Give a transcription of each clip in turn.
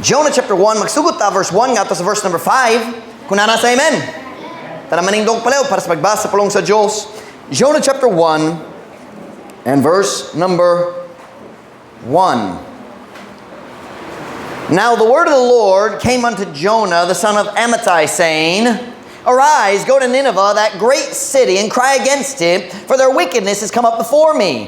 Jonah chapter 1, magsugot ta verse 1 ngadto sa verse number 5. Kung naa na say amen. Tara, manindog palihog para sa pagbasa pulong sa Diyos. Jonah chapter 1 and verse number 1. Now the word of the Lord came unto Jonah, the son of Amittai, saying, "Arise, go to Nineveh, that great city, and cry against it, for their wickedness has come up before me."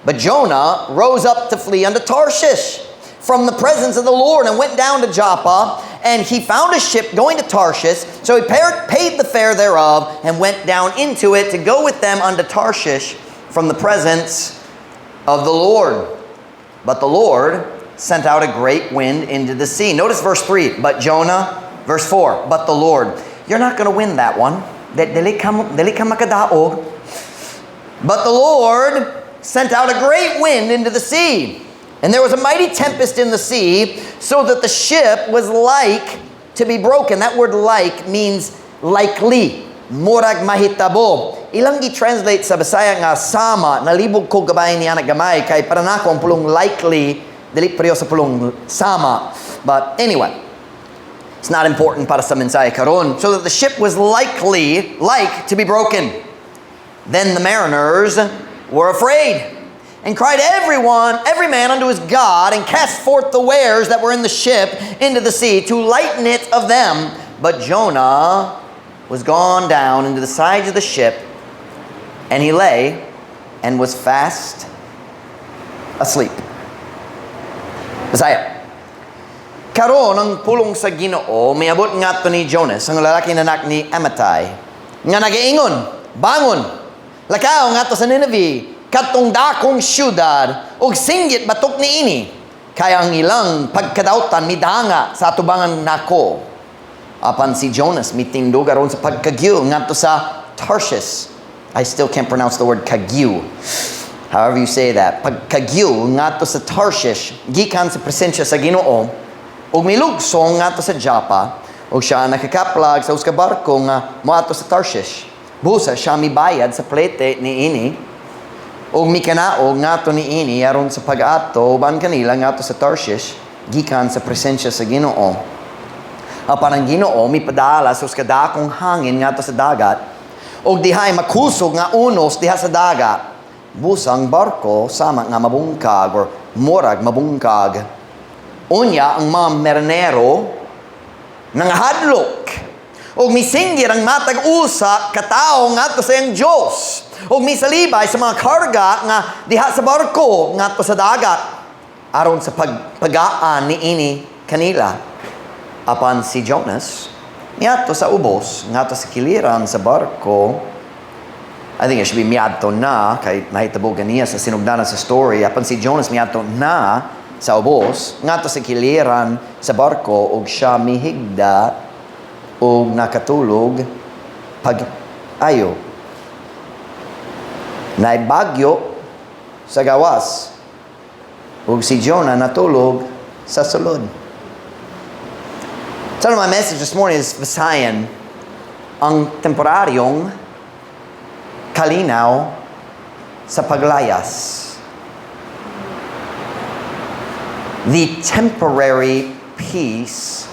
But Jonah rose up to flee unto Tarshish from the presence of the Lord and went down to Joppa, and he found a ship going to Tarshish. So he paid the fare thereof and went down into it to go with them unto Tarshish from the presence of the Lord. But the Lord sent out a great wind into the sea. Notice verse 3, "But Jonah," verse 4, "but the Lord." You're not going to win that one. Dili ka makadaog. But the Lord sent out a great wind into the sea. And there was a mighty tempest in the sea, so that the ship was like to be broken. That word "like" means "likely." Murag mahitabo. Ilang gi-translate sa Bisaya nga "sama," nalibog ko gabay niya na gamay, kay para nako ang pulong "likely" dili pareho sa pulong "sama." But anyway, it's not important para sa mensahe karon. So that the ship was likely, like to be broken. Then the mariners were afraid and cried everyone, every man unto his God, and cast forth the wares that were in the ship into the sea to lighten it of them. But Jonah was gone down into the sides of the ship, and he lay and was fast asleep. Bisaya. Karon ang pulong sa Ginoo miabot ngadto ni Jonas, ang lalaki na anak ni Amittai, nga nagaingon, "Bangon, lakaw ngadto sa Nineveh, katong dakong syudad, ug singgit batok niini, kay ang ilang pagkadawtan midanga sa atubangan nako." Apan si Jonas mitindog aron sa pagkagyu ngadto sa Tarshish. I still can't pronounce the word "kagyu." However you say that. Pagkagyu ngadto sa Tarshish gikan sa presensya sa Ginoo ug milugsong ngadto sa Joppa, ug siya nakakaplag sa usa ka barko nga moadto sa Tarshish. Busa siya mibayad sa plete niini ug mikanaog ngadto niini aron sa pag-adto uban kanila ngadto sa Tarshish gikan sa presensya sa Ginoo. Apan ang Ginoo mipadala sa usa ka dakong hangin ngadto sa dagat ug dihay makusog nga unos diha sa dagat. Busa ang barko sama nga mabungkag or murag mabungkag. Unya ang mga marinero nangahadlok ug misinggir ang matag usa ka tawo ngadto sa iyang Dios ug misalibay sa mga karga nga diha sa barko ngadto sa dagat aron sa pagpagaan niini kanila. Apan si Jonas miadto sa ubos ngadto sa kiliran sa barko. I think it should be "miadto na," kay nahitabo ganiya sa sinugdanan sa story. Apan si Jonas miadto na sa ubos ngadto sa kiliran sa barko ug siya mihigda ug nakatulog pag ayo. Naibagyo sa gawas ug si Jonah natulog sa sulod. Title of my message this morning is Visayan, "Ang Temporaryong Kalinaw sa Paglayas." The temporary peace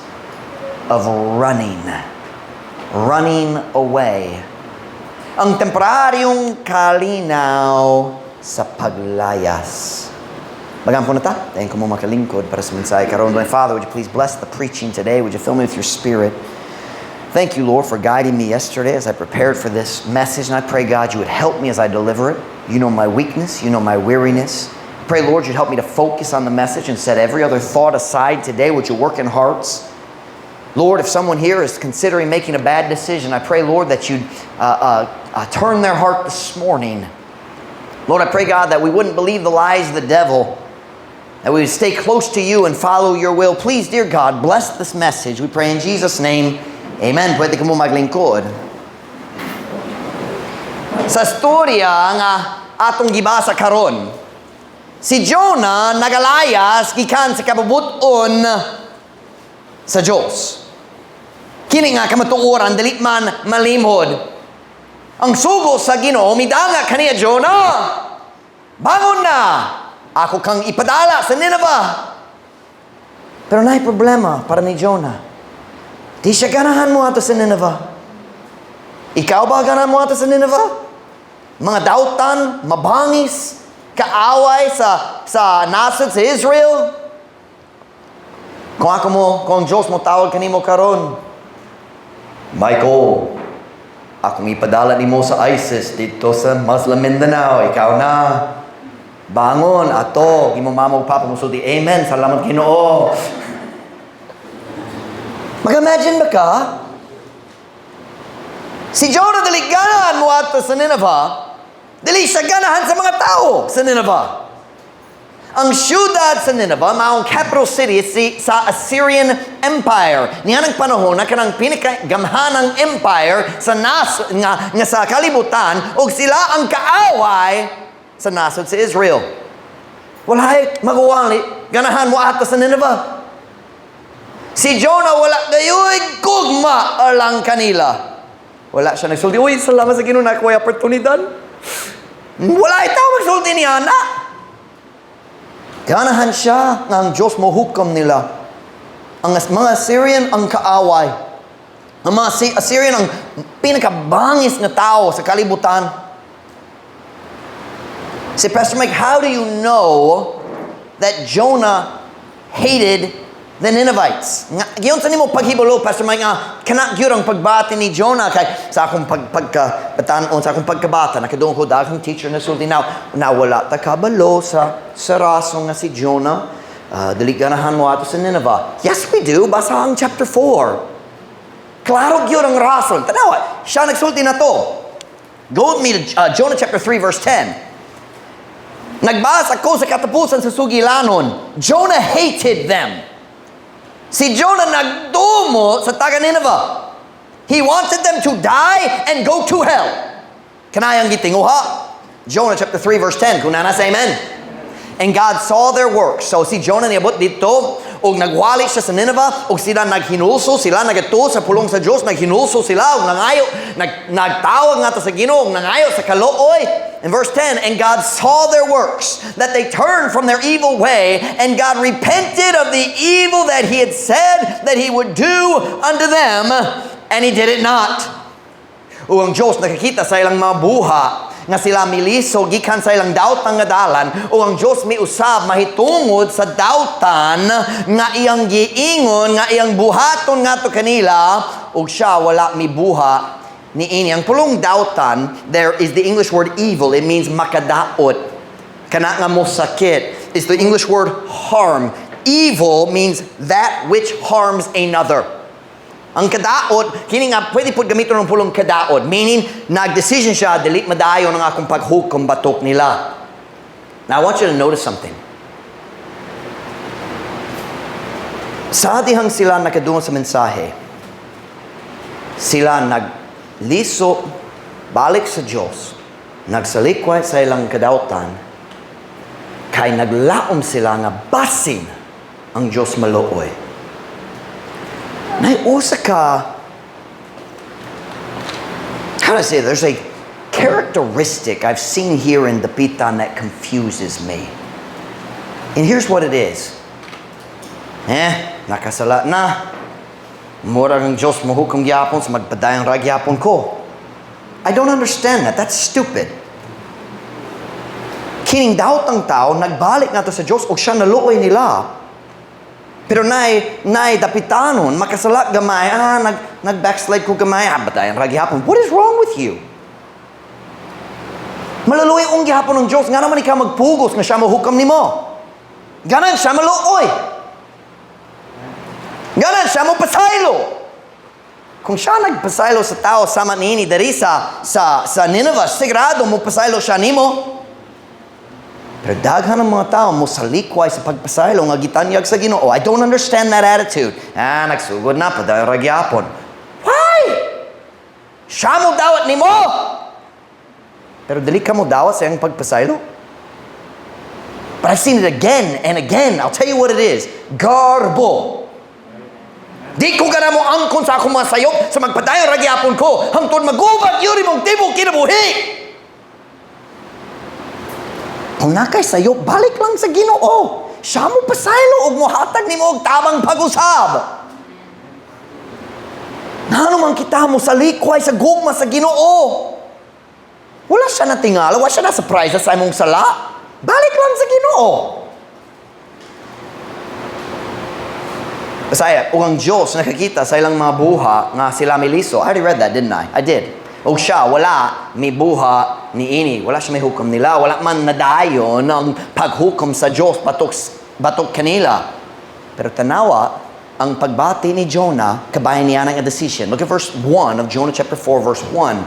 of running. Running away. Ang temporaryong kalinaw sa paglayas. Magampo na ta. Dayon kamo makalingkod para sa mensahe karon. My Father, would you please bless the preaching today? Would you fill me with your Spirit? Thank you, Lord, for guiding me yesterday as I prepared for this message. And I pray, God, you would help me as I deliver it. You know my weakness. You know my weariness. I pray, Lord, you'd help me to focus on the message and set every other thought aside today. Would you work in hearts? Lord, if someone here is considering making a bad decision, I pray, Lord, that you'd turn their heart this morning. Lord, I pray, God, that we wouldn't believe the lies of the devil, that we would stay close to you and follow your will. Please, dear God, bless this message. We pray in Jesus' name. Amen. Pwede kamo maglingkod. Sa storya nga atong gibasa karon, si Jonah nagalayas gikan sa kabubut-on sa Diyos. Kini nga kamatuoran dili man malimod. Ang sugo sa Ginoo midanga kaniya, "Jonah, bangon na! Ako kang ipadala sa Nineveh." Pero naay problema para ni Jonah. Di siya ganahan moadto sa Nineveh. Ikaw ba ganahan moadto sa Nineveh? Mga dautan, mabangis, kaaway sa nasod sa Israel. Kung ang Diyos mo tawag kanimo karon, "Michael, akong ipadala nimo sa ISIS dito sa Muslim Mindanao, ikaw na. Bangon, ato," imong mama ug papa mosulti, "Amen, salamat Ginoo." Mag-imagine ba ka? Si Jonah dili ganahan moadto sa Nineveh, dili siya ganahan sa mga tao sa Nineveh. Ang syudad sa Nineveh, maong capital city sa Assyrian Empire. Niyanang panahon na kanang pinakagamhanang empire sa nas nga, nga sa kalibutan ug sila ang kaaway sa nasod sa Israel. Walay maguwali ganahan moadto sa Nineveh. Si Jonah wala gayoy gugma alang kanila. Wala siya nagsulti, "Uy, salamat sa Ginoo na ako'y oportunidad." Wala itaw magsulti niya na. Ganahan siya nga ang Diyos mo hukom nila. Ang mga Assyrian ang kaaway. Ang mga Assyrian ang pinakabangis na tao sa kalibutan. Say, "Pastor Mike, how do you know that Jonah hated the Ninevites? Nga, giunsa nimo paghibalo, Pastor Mike, nga kana gyud ang pagbati ni Jonah?" Kay sa akong pagka batan-on, sa akong pagkabata, nakadungog ko daghang teacher na sulti na wala ta kabalo sa rason nga si Jonah dili ganahan moadto sa Nineveh. Yes, we do. Basa ang chapter 4. Klaro gyud ang rason. Tanawa, siya nagsulti na to. Go with me to Jonah chapter 3 verse 10. Nagbasa ko sa katapusan sa sugilanon. Jonah hated them. Si Jonah nagdumo sa taga Nineveh. He wanted them to die and go to hell. Kanayang gitinguha. Jonah chapter 3 verse 10. Kung naa na, say amen. And God saw their works. So si Jonah niabot dito, ug nagwali siya sa Nineveh, ug sila naghinulsol, sila nagatuo sa pulong sa Dios, naghinulsol sila, ug nangayo, nagtawag ngadto sa Ginoo, ug nangayo sa kaluoy. In verse 10, and God saw their works, that they turned from their evil way, and God repented of the evil that he had said that he would do unto them, and he did it not. Ug ang Diyos nakakita sa ilang mga buha nga sila miliso gikan sa ilang dautan nga dalan, ug ang Diyos miusab mahitungod sa dautan nga iyang giingon nga iyang buhaton ngadto kanila, ug siya wala mibuha niini. Ang pulong dautan, there is the English word evil. It means makadaot, kana nga mosakit. It's the English word harm. Evil means that which harms another. Ang kadaot, kini nga pwede po gamiton ng pulong kadaot, meaning nag-decision siya, dili madayon ang akong paghukom batok nila. Now, I want you to notice something. Sa dihang sila nakadungog sa mensahe, sila nagliso balik sa Diyos, nagsalikway sa ilang kadautan, kay naglaom sila nga basin ang Diyos maluoy. Nay usa ka, how do I say it? There's a characteristic I've seen here in Dapitan that confuses me. And here's what it is. Eh, nakasala na. Murag ang Diyos mohukom gyapon sa magpadayon ra gyapon ko. I don't understand that. That's stupid. Kining daotang tao, nagbalik ngadto sa Diyos ug siya naluoy nila. Pero nay dapitanon, makasala gamay, nag-backslide ko gamay, padayon ra gihapon. What is wrong with you? Maluluoy ung gihapon ng Diyos, nga naman ikaw magpugos nga siya mohukam nimo. Ganan siya maluoy. Ganan siya mo pasaylo. Kung siya nagpasaylo sa tao sama niini diri sa Nineveh, sigurado mo pasaylo siya nimo. Pero daghan ng mga tao mo salikway sa pagpasaylo nga gitanyag sa Ginoo. I don't understand that attitude. Ah, nagsugod na, padayon ra gyapon. Why? Siya mo dawat nimo. Pero dili ka mo dawat sa iyang pagpasaylo. But I've seen it again and again. I'll tell you what it is. Garbo. Di ko gana mo angkon sa akong mga sayop sa magpadayon ra gyapon ko hangtod magubat yun imong tibok kinabuhi. Kung naa kay sayop, balik lang sa Ginoo. Siya mo pasaylo ug mohatag nimo og tabang pag-usab. Ngano man kita mo salikway sa gugma sa Ginoo? Wala siya natingala, wala siya na surprise sa imong sala. Balik lang sa Ginoo. Bisaya, ug ang Diyos nakakita sa ilang mga buha nga sila miliso. I already read that, didn't I? I did. Og siya, wala mibuha niini. Wala siya mihukom nila. Wala man nadayon ang paghukom sa Diyos batok kanila. Pero tanawa, ang pagbati ni Jonah, kabahin niya ng decision. Look at verse 1 of Jonah chapter 4, verse 1.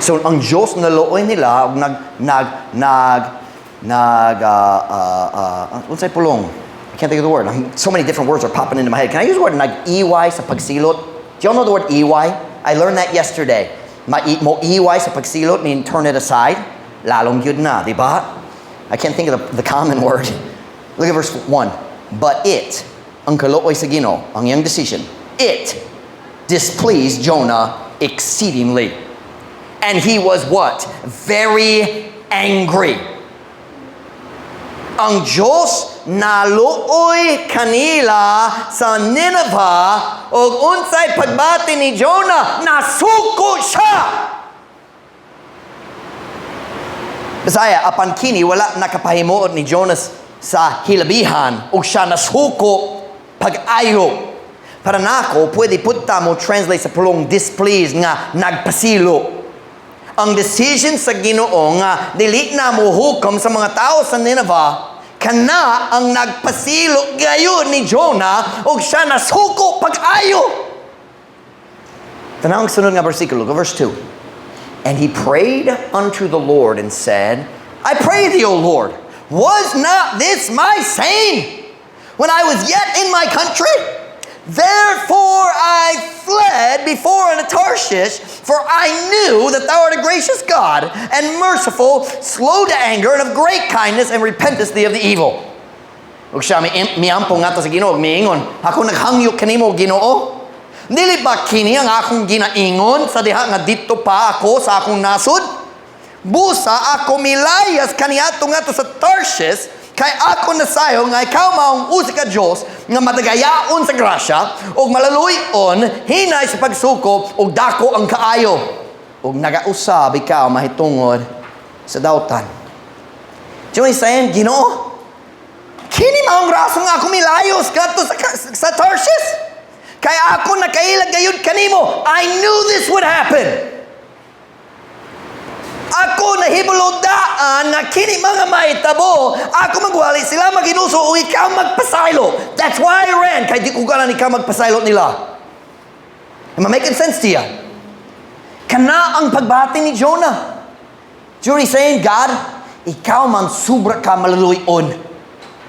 So, ang Diyos naluoy nila, ug nag, nag, nag, nag, what's that pulong? I can't think of the word. So many different words are popping into my head. Can I use the word nag-iway sa pagsilot? Do y'all know the word iway? I learned that yesterday. Mo iway sa pagsilot mean turn it aside. Lalong yun na, di ba? I can't think of the common word. Look at verse 1. But it, ang kaluoy sa Ginoo, ang iyang decision, it displeased Jonah exceedingly. And he was what? Very angry. Ang Diyos naluoy kanila sa Nineveh ug unsay pagbati ni Jonah, nasuko siya. Bisaya, apan kini wala nakapahimuot ni Jonas sa hilabihan ug siya nasuko pag-ayo. Para nako, pwede pud ta mo translate sa pulong displeased nga nagpasilo. Ang decision sa Ginoo nga dili na mohukom sa mga tao sa Nineveh, kana ang nagpasilo gayon ni Jonah ug siya nasuko pag-ayo. Tanaw ang sunod nga bersikulo, go verse 2. And he prayed unto the Lord and said, I pray thee, O Lord, was not this my saying when I was yet in my country? Therefore I fled before unto Tarshish, for I knew that thou art a gracious God and merciful, slow to anger, and of great kindness, and repentest thee of the evil. Ug siya miampo ngadto sa Ginoo, miingon, ako naghangyo kanimo, Ginoo. Dili ba kini ang akong ginaingon sa diha nga didto pa ako sa akong nasod? Busa ako milayas kaniadto ngadto sa Tarshish, kay ako nasayo nga ikaw maong usa ka Dios nga madagayaon sa grasya ug malaluy-on, hinay sa pagsuko ug dako ang kaayo ug nagausab ikaw mahitungod sa dautan. Do you know what he's saying? Ginoo, kini maong rason nga ako milayos kadto sa Tarshish. Kay ako nakaila gayud kanimo. I knew this would happen. Ako nahibalo daan nga kini mga mahitabo. Ako magwali, sila maginuso o ikaw magpasaylo. That's why I ran. Kay di ko ganahan ikaw magpasaylo nila. Am I making sense to you? Kana ang pagbati ni Jonah. Do you know what he's saying? God, ikaw man sobra ka malaluy-on.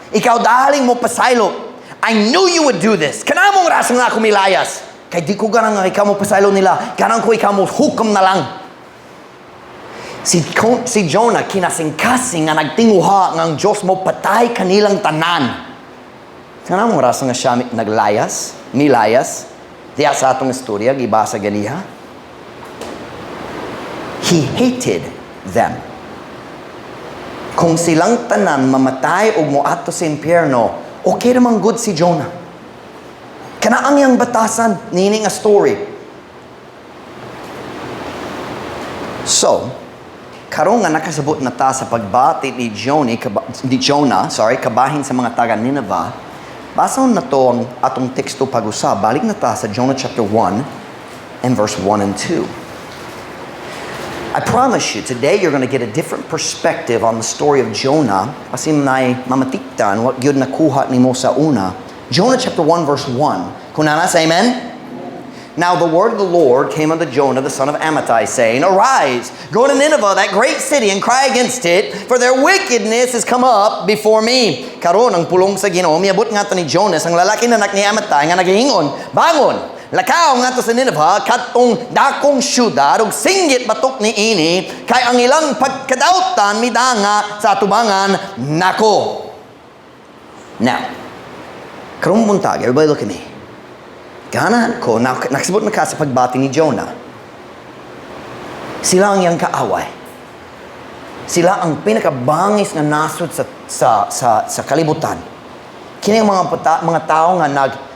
Ikaw daling mo pasaylo. I knew you would do this. Kana mong rason nga ako milayas. Kay di ko ganahan nga ikaw mo pasaylo nila. Ganahan ko ikaw mo hukom na lang. Si Jonah kinasing-kasing nga nagtinguha nga ang Diyos mo patay kanilang tanan. Kana mong rason nga siya naglayas, nilayas. Diya sa atong istorya, gibasa ganiha. He hated them. Kung silang tanan mamatay og moadto sa impyerno, okay naman good si Jonah. Kana ang iyang batasan, niini nga story. So, karon nga nakasabot na ta sa pagbati ni Jonah, ni Jonah, sorry, kabahin sa mga taga Nineveh, basahon na to ang atong teksto pag-usab. Balik na ta sa Jonah chapter 1 and verse 1 and 2. I promise you, today you're going to get a different perspective on the story of Jonah. Kasi nay mamatiktan what gyud nakuha nimo sa una. Jonah chapter 1 verse 1. Kung naa na, say amen. Now the word of the Lord came unto Jonah the son of Amittai, saying, Arise, go to Nineveh, that great city, and cry against it, for their wickedness is come up before me. Karon ang pulong sa Ginoo miabot ngadto ni Jonas, ang lalaki na anak ni Amittai, nga nagaingon, Bangon, lakaw ngadto sa Nineveh, katong dakong syudad, ug singgit batok niini, kay ang ilang pagkadautan midanga sa atubangan nako. Now, karong buntag, everybody look at me. Ganahan ko, nakasabot na ka sa pagbati ni Jonah. Sila ang iyang kaaway. Sila ang pinakabangis nga nasod sa sa kalibutan. Kini ang mga tao nga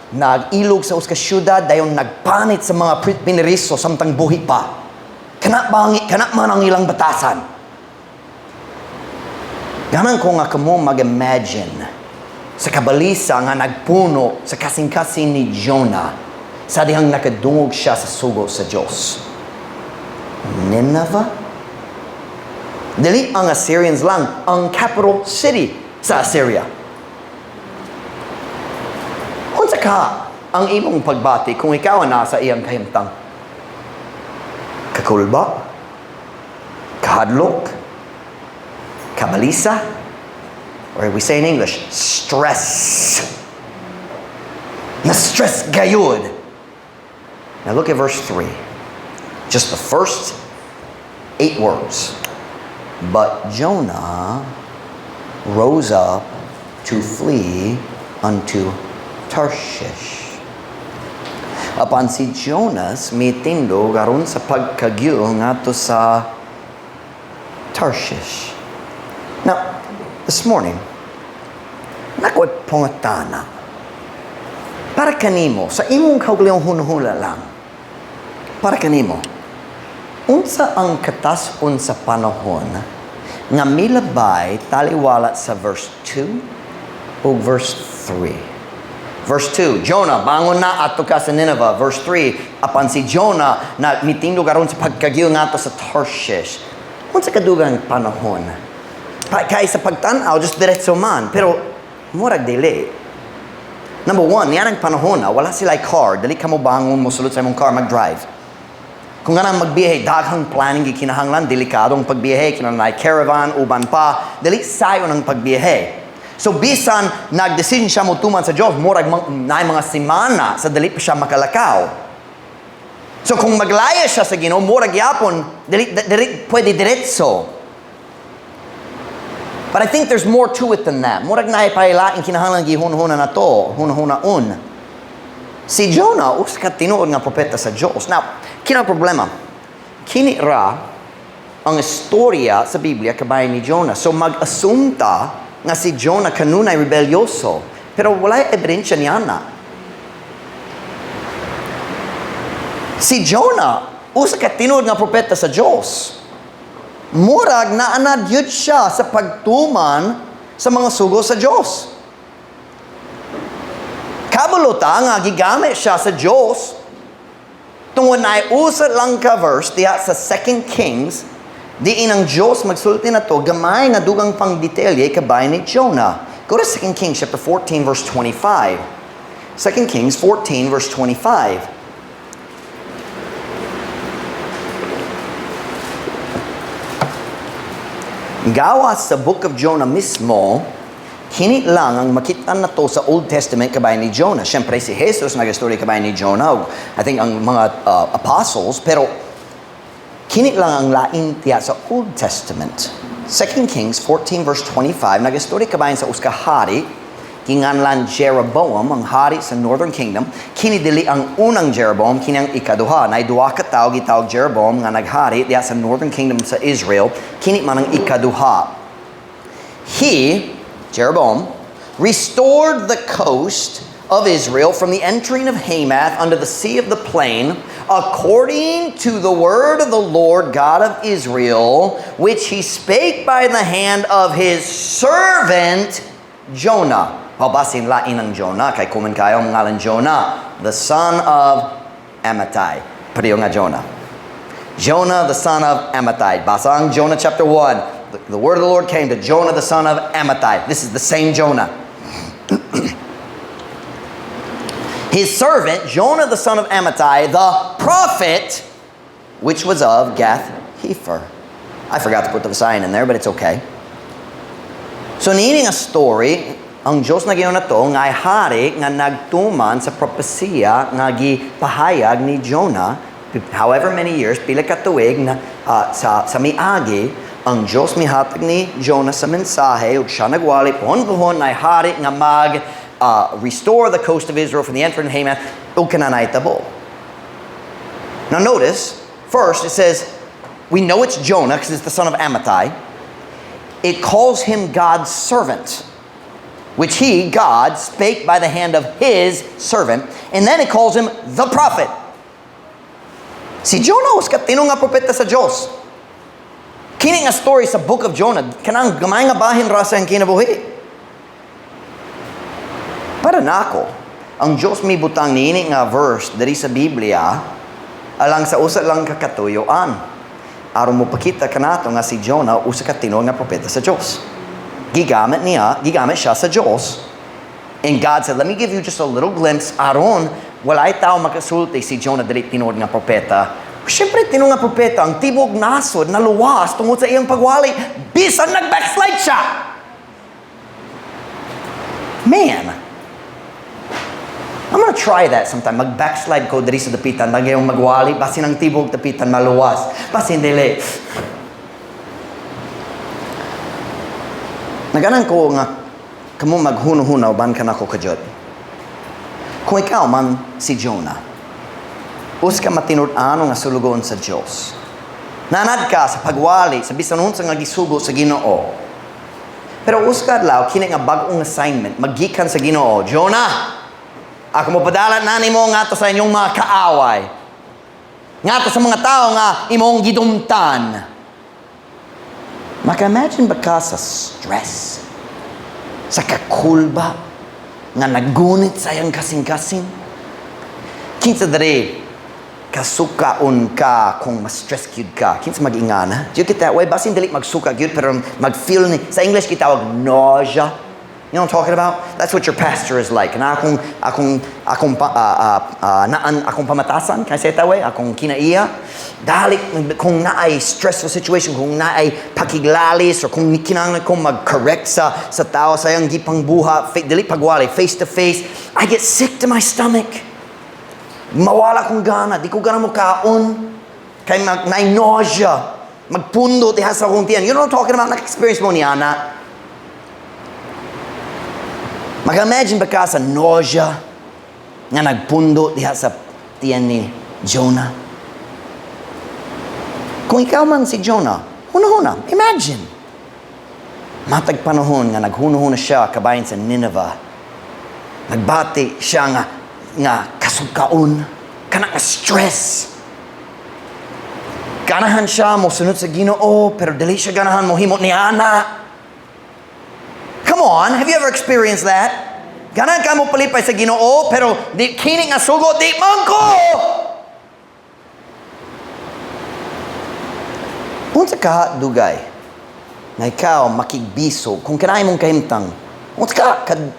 nag-ilog sa usa ka syudad dayon nagpanit sa mga piniriso samtang buhi pa. Kana man ang ilang batasan. Ganahan ko nga kamo mag-imagine sa kabalisa nga nagpuno sa kasing-kasing ni Jonah sa dihang nakadungog siya sa sugo sa Diyos. Nineveh? Dili ang Assyrians lang ang capital city sa Assyria. Unsa ka ang imong pagbati kung ikaw ang nasa iyang kahimtang? Kakulba? Kahadlok? Kabalisa? Or we say in English, stress. Na-stress gayud. Now look at verse 3. Just the first eight words. "But Jonah rose up to flee unto Tarshish." Apan si Jonas mitindog aron sa pagkagyo ngadto sa Tarshish. Now, this morning, naa ko'y pangutana. Para kanimo, sa imong kaugalingong hunahuna lang, para kanimo, unsa ang katas-on sa panahon nga milabay taliwala sa verse 2 o verse 3? Verse 2, "Jonah, bangon na, adto ka sa Nineveh." Verse 3, apan si Jonah na mitindog aron sa pagkagyo ngadto sa Tarshish. Unsa kadugang panahon? Kay sa pagtan-aw, just diretso man. Pero, murag dili. Number one, niyan ang panahon na wala sila car. Dili ka mo bangon mo sulod sa imong car, mag-drive. Kung ganang magbiyahe, daghang planning gikinahanglan, delikado ang pagbiyahe, kinahanglan caravan, uban pa, dili sayon ang pagbiyahe. So bisan nagdesisyon siya mo tuman sa Diyos, murag naay mga semana sa dili pa siya makalakaw. So kung maglaya siya sa Ginoo, murag yapon, dili pwede diretso. But I think there's more to it than that. Murag naay pailaing kinahanglan gihunhuna na to, hunhunaon. Si Jonah, usa ka tinuod nga propeta sa Diyos. Now, kini ang problema. Kini ra ang istorya sa Biblia kabahin ni Jonah. So mag-assume ta nga si Jonah kanunay rebelyoso. Pero walay ebidensya niya na. Si Jonah, usa ka tinuod nga propeta sa Diyos. Murag naanad yun siya sa pagtuman sa mga sugo sa Diyos. Kabalo ta nga gigamit siya sa Diyos tungod na usa lang ka verse diha sa 2 Kings diin ang Diyos magsulti na to gamay nga dugang pang detalye kabahin ni Jonah. Go to 2 Kings chapter 14 verse 25. 2 Kings 14 verse 25. Gawas sa Book of Jonah mismo, kini lang ang makita na to sa Old Testament kabahin ni Jonah. Siyempre si Jesus nag-story kabahin ni Jonah, I think ang mga apostles, pero kini lang ang lain tiya sa Old Testament. 2 Kings 14 verse 25, nag-story kabahin sa usa ka hari, ginganlan Jeroboam, ang hari sa Northern Kingdom. Kini dili ang unang Jeroboam, kini ang ikaduha. Nay duha ka tawo gitawag Jeroboam nga naghari diha sa Northern Kingdom sa Israel. Kini man ang ikaduha. He, Jeroboam, restored the coast of Israel from the entering of Hamath unto the sea of the plain, according to the word of the Lord God of Israel, which he spake by the hand of his servant Jonah. Pabasin lain ang Jonah, kay kuman kayo ang ngalan Jonah, the son of Amittai. Pareho nga Jonah. Jonah, the son of Amittai. Basa ang Jonah chapter 1. The word of the Lord came to Jonah, the son of Amittai. This is the same Jonah. His servant, Jonah, the son of Amittai, the prophet, which was of Gath Hepher. I forgot to put the sign in there, but it's okay. So, niini nga story, ang Diyos na giyon na to, nga ay hari nga nagtuman sa propesiya nga gipahayag ni Jonah, however many years, pila ka tuig na, sa miagi, ang Diyos mihatag ni Jonah sa mensahe, ug siya nagwali, puhon-puhon na hari nga mag restore the coast of Israel from the entrance of Hamath, ug kananay tabo. Now notice, first it says, we know it's Jonah because it's the son of Amittai. It calls him God's servant, which he, God, spake by the hand of his servant. And then it calls him the prophet. Si Jonah usa ka tinuod nga propeta sa Diyos. Kini nga story sa Book of Jonah, kanang gamay nga bahin ra sa iyang kinabuhi. Para nako, ang Diyos mi butang niini nga verse diri sa Biblia alang sa usa lang ka katuyoan. Aron mo pakita kanato nga si Jonah usa ka tinuod nga propeta sa Diyos. Gigamit niya, gigamit siya sa Diyos. And God said, "Let me give you just a little glimpse aron walay tao makasulti si Jonah dili tinuod nga propeta." Siyempre, tinuod nga propeta, ang tibok nasod naluwas tungod sa iyang pagwali, bisan nag-backslide siya. Man, I'm gonna try that sometime. Mag-backslide ko diri sa dapitan, nagyong magwali, basin ang tibok dapitan maluwas. Basin dili. Naganan ko nga kamo maghuno-hunaw ban kanako kadyot. Kung ikaw man si Jonah, usa ka matinud-ano nga sulugoon sa Dios. Nanad ka sa pagwali sa bisan unsa nga gisugo sa Ginoo. Pero usa ka adlaw kini nga bag-ong assignment magikan sa Ginoo. "Jonah, ako mo padala na nimo ngadto sa inyong mga kaaway. Ngadto sa mga tao nga imong gidumtan." Maka-imagine ba ka sa stress? Sa kakulba nga nagunit sa iyang kasing-kasing? Kinsa diri kasukaon ka kung ma-stress gyud ka? Kinsa mag-ingana? Do you get that way? Basin dili magsuka gyud pero mag-feel ni, sa English gitawag nausea. You know what I'm talking about? That's what your pastor is like. Na akong pa, naan akong pamatasan, can I say it that way? Akong kinaiya. Dali kung naay stressful situation, kung naay pakiglalis or kung kinahanglan kong mag-correct sa tao sa iyang gipangbuhat, dili pagwali, face to face, I get sick to my stomach. Mawala kong gana, di ko gana mo kaon. Kay mag, naay nausea. Magpundo diha sa akong tiyan. You know what I'm talking about? Naka-experience mo niya na. Mag-imagine ba ka sa nausea nga nagpundo diha sa tiyan ni Jonah? Kung ikaw man si Jonah, huna-huna, imagine. Matag panahon nga naghuno-huna siya kabahin sa Nineveh. Nagbati siya nga kasukaon, kana nga stress. Ganahan siya mo sunod sa Ginoo, pero dili siya ganahan mo himo ni ana. Come on, have you ever experienced that? Ganahan ka mo palipay sa Ginoo, pero di kini nga sugo di man ko. Unsa ka dugay nga ikaw makigbisog kung kanay mong kahimtang? Unsa ka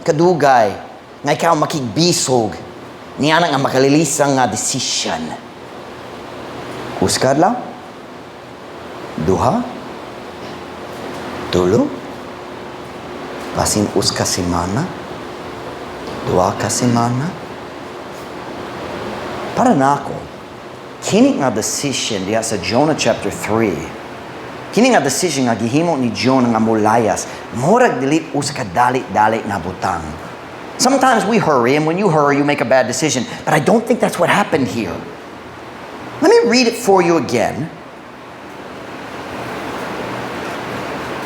kadugay nga ikaw makigbisog niya nga makalilisang nga decision? Usa ka adlaw? Duha? Tulo? Basin usa ka semana? 2 ka semana? Para nako, kini nga decision diha sa Jonah chapter 3, kini nga decision nga gihimo ni Jonah nga mulayas, murag dili usa ka dali-dali nga butang. Sometimes we hurry, and when you hurry, you make a bad decision. But I don't think that's what happened here. Let me read it for you again.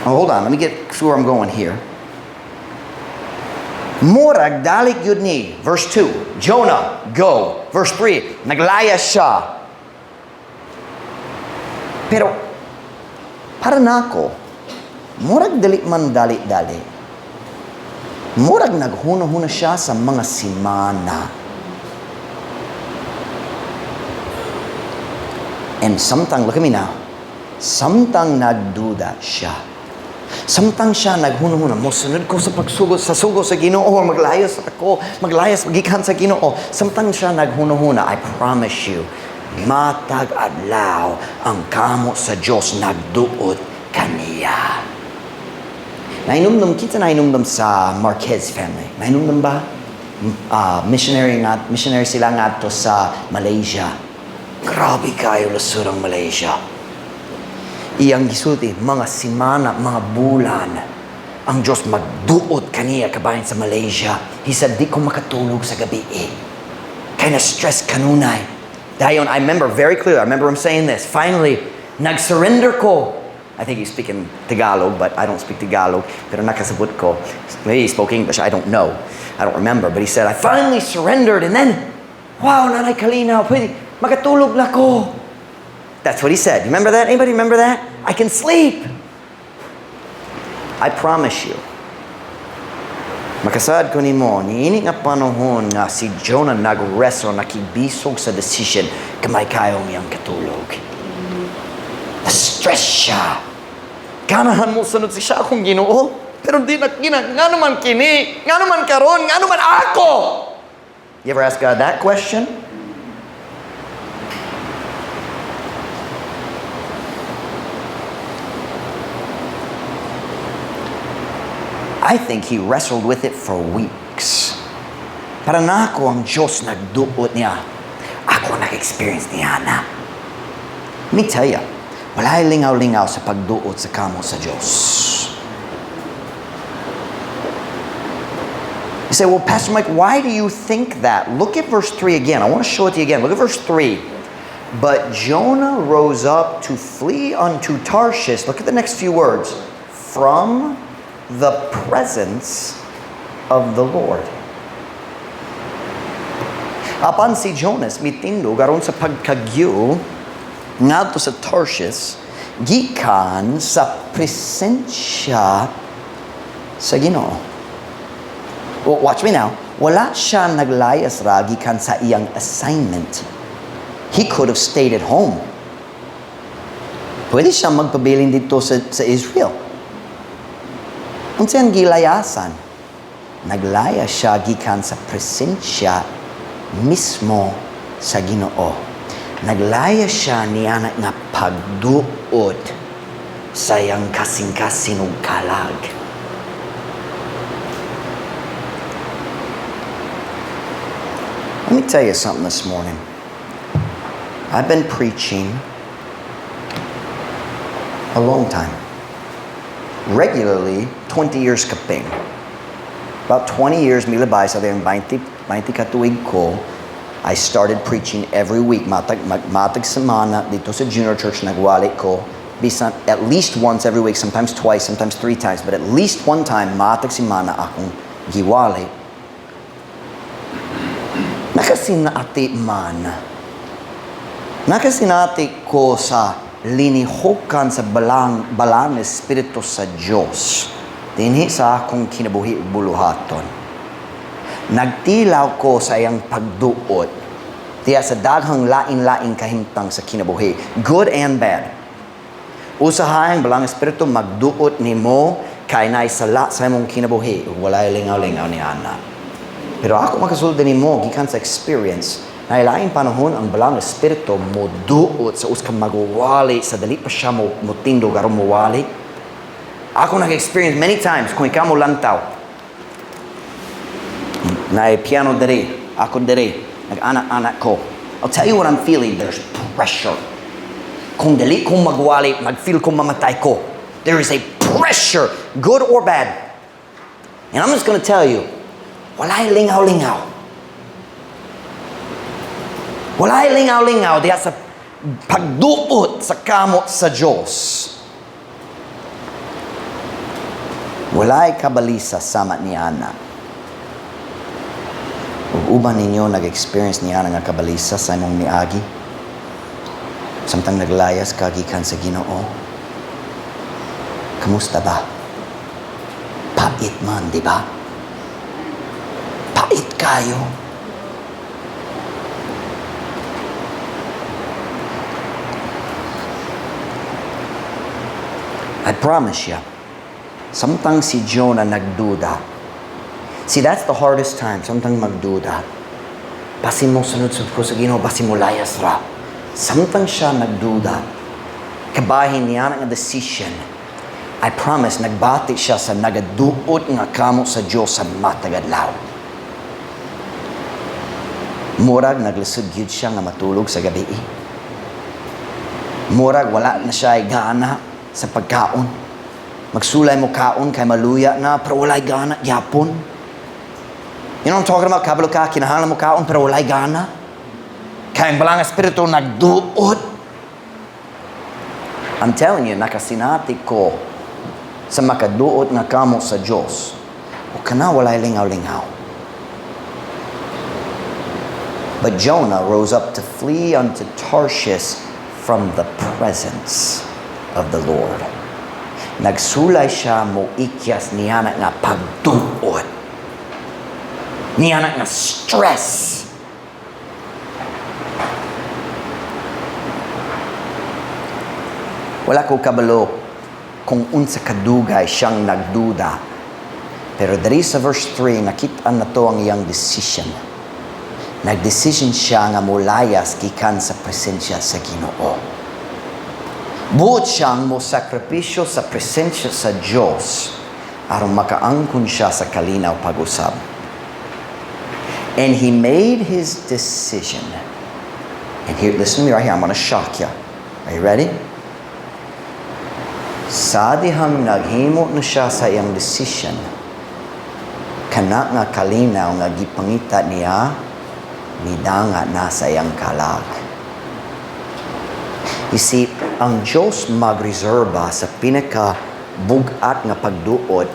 Oh, hold on. Let me get to where I'm going here. Murag dalik yun ni. Verse 2, "Jonah, go." Verse 3, naglayas siya. Pero, para nako, murag dali man dali-dali. Murag naghuna-huna siya sa mga simana. And samtang, look at me now, samtang nagduda siya, samtang siya naghuna-huna, mosunod ko sa pagsugo, sa sugo sa Ginoo, maglayas ako, maglayas, magikan sa Ginoo. Samtang siya naghuna-huna, I promise you, matag adlaw ang kamo sa Dios nagduot kaniya. Nainumdum, kita nainumdum sa Marquez family. Nainumdum ba? Missionary sila ngadto sa Malaysia. Grabe kayo lasur ang Malaysia. Iyang gisulti, mga simana, mga bulan, ang Diyos magduot kaniya kabahin sa Malaysia. He said, "Di ko makatulog sa gabi eh. Kaya na-stress kanunay." Dayon, I remember very clearly, I remember him saying this, "Finally, nag-surrender ko. I think he's speaking Tagalog, but I don't speak Tagalog. Pero nakasabot ko. Maybe he spoke English. I don't know. I don't remember. But he said, "I finally surrendered and then, wow, naa nay kalinaw. Pwede, makatulog na ko." That's what he said. You remember that? Anybody remember that? "I can sleep." I promise you, makasaad ko nimo, niini nga panahon nga si Jonah nag-wrestle, nakibisog sa decision, gamay kayo iyang katulog. Na-stress siya. Ganahan mo sunod si siya akong Ginoo. Pero di na kina, nga naman kini, nga naman karon, nga naman ako. You ever ask God that question? I think he wrestled with it for weeks. Para nako ang Diyos nagduot niya. Ako nag-experience niya na. Let me tell you, walay lingaw-lingaw sa pagduot sa kamo sa Diyos. You say, "Well, Pastor Mike, why do you think that?" Look at verse 3 again. I want to show it to you again. Look at verse 3. But Jonah rose up to flee unto Tarshish. Look at the next few words. From the presence of the Lord. Apan si Jonas mitindog aron sa pagkagyo ngadto sa Tarshish gikan sa presensya sa Ginoo. Well, watch me now. Wala siya naglayas ra gikan sa iyang assignment. He could have stayed at home. Pwede siya magpabilin dito sa Israel. Unsa ang gilayasan? Naglayas siya gikan sa presensya mismo sa Ginoo. Naglayas siya niya nga pagduot sa iyang kasing-kasing ug kalag. Let me tell you something this morning. I've been preaching a long time. Regularly, 20 years kaping. About 20 years milabay sa 20, 20 katuig ko, I started preaching every week. Matag semana dito sa Junior Church nagwali ko. Bisan, at least once every week, sometimes twice, sometimes three times, but at least one time, matag semana akong giwali. Nakasinati man. Nakasinati ko sa linihokan sa balang espiritu sa Diyos. Dinhi sa akong kinabuhi ug buluhaton. Nagtilaw ko sa iyang pagduot. Diya sa daghang lain-laing kahimtang sa kinabuhi. Good and bad. Usahay ang balang espiritu magduot nimo kay naay sala sa imong kinabuhi ug walay lingaw-lingaw ni ana. Pero ako makasulti nimo gikan sa experience na laing panahon ang balang espiritu moduot sa usa ka magwali sa dali pa siya mo motindog aron mowali. Ako nag-experience many times kung ikaw mo lantaw. Naay piano diri, ako diri, nag-anak-anak ko. I'll tell you what I'm feeling, there's pressure. Kung dali kong magwali, mag-feel kong mamatay ko. There is a pressure, good or bad. And I'm just gonna tell you, walay lingaw-lingaw. Walay lingaw-lingaw diha sa pagduot sa kamot sa Diyos. Walay kabalisa sama ni Ana. Ug uban ninyo nag-experience ni Ana nga kabalisa sa imong niagi. Samtang naglayas ka gikan sa Ginoo. Kamusta ba? Pait man, di ba? Pait kayo. I promise you, samtang si Jonah nagduda. See, that's the hardest time, samtang magduda. Basin mo sunod sa ko sa Ginoo, basin mo layas ra. Samtang siya nagduda, kabahin niya ang decision. I promise, nagbati siya sa nagaduot nga kamo sa Diyos sa matagadlaw. Murag naglisod gyud siya nga matulog sa gabi. Murag wala na siya gana sa pagkaon. Magsulay mo kaon kay maluya na pero walay gana gyapon. You know what I'm talking about? Kabalo ka, kinahanglan mo kaon pero walay gana. Kay ang balang espiritu nagduot. I'm telling you, nakasinati ko sa makaduot nga kamo sa Diyos. O kana walay lingaw-lingaw. But Jonah rose up to flee unto Tarshish from the presence of the Lord. Nagsulay siya mo ikyas niana nga pagduot. Niana nga stress. Wala ko kabalo kung unsa kadugay siyang nagduda. Pero diri sa verse 3, nakita na to ang iyang decision. Nagdesisyon siya nga mulayas gikan sa presensya sa Ginoo. Buot siyang mo sakripisyo sa presensya sa Dios aron makaangkon siya sa kalinaw pag-usab. And he made his decision. And here, listen to me right here. I'm going to shock you. Are you ready? Sa dihang naghimo na siya sa iyang decision, kana nga kalinaw nga gipangita niya, nidanga na sa iyang kalag. You see, ang Diyos magreserba sa pinaka-bugat nga pagduot